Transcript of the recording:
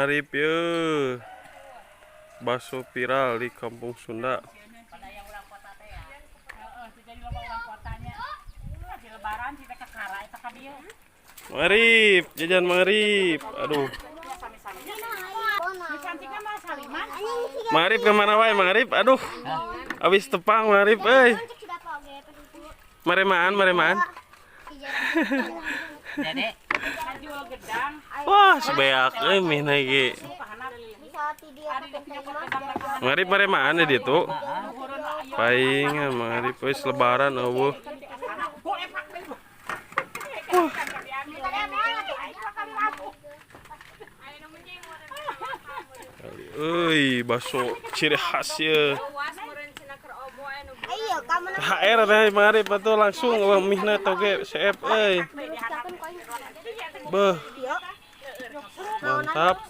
Mang Arif ye. Bakso viral di Kampung Sunda. Pada yang urang kota teh ya. Heeh, jadi loba urang kotanya. Di lebaran sih teh kakara eta ka dieu. Mang Arif, jajan Mang Arif. Aduh. Ya sami-sami. Di cantikna mah saliman. Mang Arif kemana wae, Mang Arif? Aduh. Habis tepang Mang Arif euy. Maremaan, maremaan. Dede. Jual gedang. Wah, sebeak euy mie ge. Pahana. Ari nyokot gedang rek. Mang Arif maremaan di ditu. Paing Mang Arif wis lebaran euweuh. Boleh pak. Wah. Kali euy, bakso ciri khas ye. THR teh Mang Arif atuh langsung wah mihna toge CF euy. Beuh. Mantap.